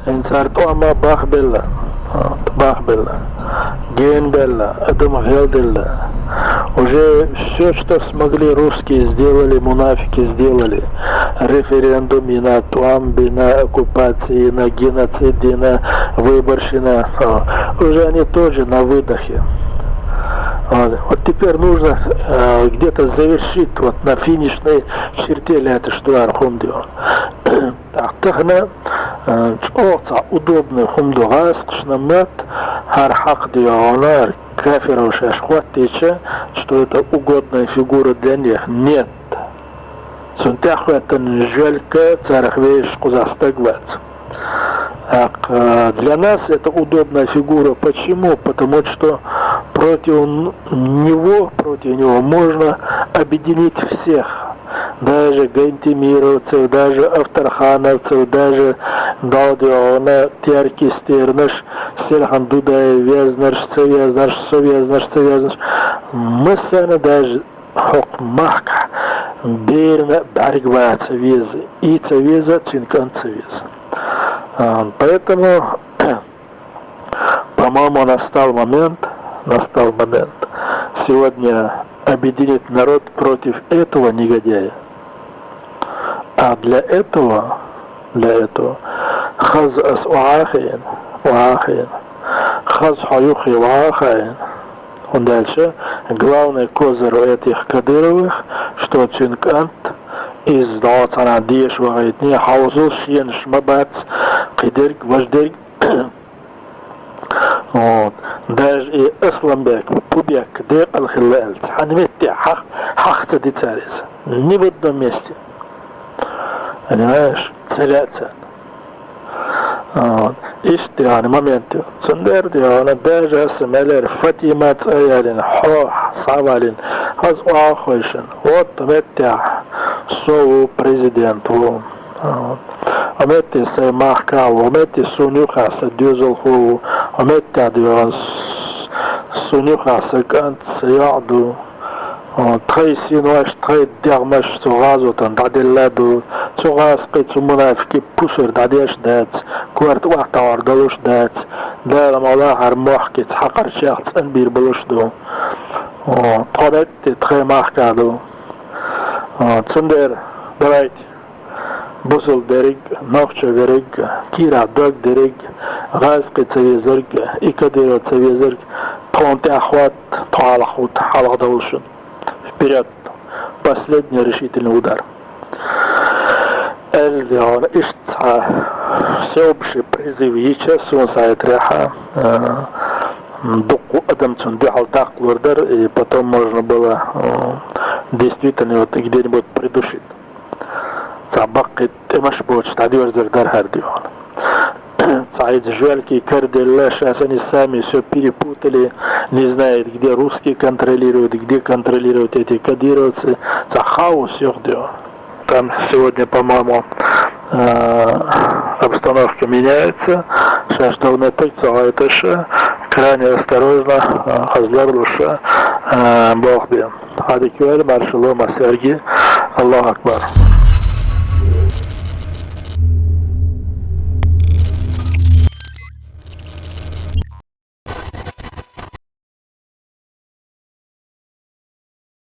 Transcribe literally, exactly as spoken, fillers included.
Эн цар тӀома бахбелла, а, бахбелла, генбелла, адам гӀелделла. Уже все, что смогли, русские сделали, мунафики сделали. Референдум и на тӀом, и на оккупации, и на геноцид, и на выборщина. А, уже они тоже на выдохе. А, вот теперь нужно, э, где-то завершить вот на финишной черте лятыш дуар хумдио. Тахна, э, чӀоагӀа удобный хумдугӀас кхшна мат, гьар хьакъ диона, кафиров шаьш хӀоттича, что это угодная фигура для них. Нет. Цун тӀехветтан жалька царах веш кхуза стаг вац. Так, э, для нас это удобная фигура. Почему? Потому что против н-, него, против него можно объединить всех. Даже гантемировцев, даже авторхановцев, даже далдиона теркистернаш, Селхан Дудаев везнаш, ца везнаш, со везнаш, ца везнаш. Массана даже хӀокху махкахь берна бӀаьрг ваца веза, и ца веза, цуьнан кӀант ца веза. А, поэтому, по-моему, настал момент, настал момент сегодня объединить народ против этого негодяя. А для этого, для этого, хаза ас охьахиин, охьахиин, хаза хьо юххе охьахиин. ХӀунда аьлча главный козырь у этих Кадыровых, что цуьнан кӀант, иза дӀо цхьана деша вахийтине, хьовзал шенаш ма бац, кхидерг, важдерг. Вот. Даже и Асланбек, Пубек декъала хилла аьлла, цхьана метте хьах-, хьаха ца дицара иза. Ни в одном месте. Понимаешь? Ца лаьа царна. Вот. Иштта яхана момент ю. Цундела яхана даже аса мелера Фатима цӀа ялина, хьо схьавалина, хаза охьахойшина. Вот меттехь со ву, президент ву. Вот. Хьо метте сайн махка ву, хьо метте суна юххехь сан доьзалхо ву, хьо метте а доьгӀна с-, суна юххехь сан кӀант, сан йоӀ ду. Хьо, тхайн синош, тхайн дегӀмаш цу гӀазотан дӀаделла ду. Цу гӀазкхи, цу мунафикий пусар дӀадеш дац, корта охьатаӀор долуш дац. Дала ма лахьара мохкица хьакхарчех цӀанбийр болуш ду. Хьо, тхо метте тхайн махка ду. Хьо, цундела, давайте, бусалба дерриг, нохчо верриг, кийрахь дог дерриг, гӀазкхи ца везарг, и Кадыров ца везарг, тхуна тӀехь хӀотта, тхо хьалха хӀутту, хьалха довла шуна. Вперёд! Последний решительный удар. Аьлла, иштта цхьа всеобщий призыв йича суна схьахетарехь, а, дуккха адам цунна дуьхьал даккхалур дара, и потом можно было, а, действительно вот где-нибудь придушить. Цхьа баккхий тӀемаш боцуш дӀадоьрзар дара хӀара дуьхьал. Цхьа иза жоьлкий караделла, сейчас они сами всё перепутали, не знают, где русские контролируют, где контролируют эти кадыровцы. Цхьа хаос йоху дуьхьал. Там сегодня, по-моему, э, обстановка меняется. Сейчас долу меттиг ца гӀайташа, крайне осторожно, э, хазлар луша, э, боху бен. Хьадика ваьлла, маршалла, массаьрга. Аллаху акбар.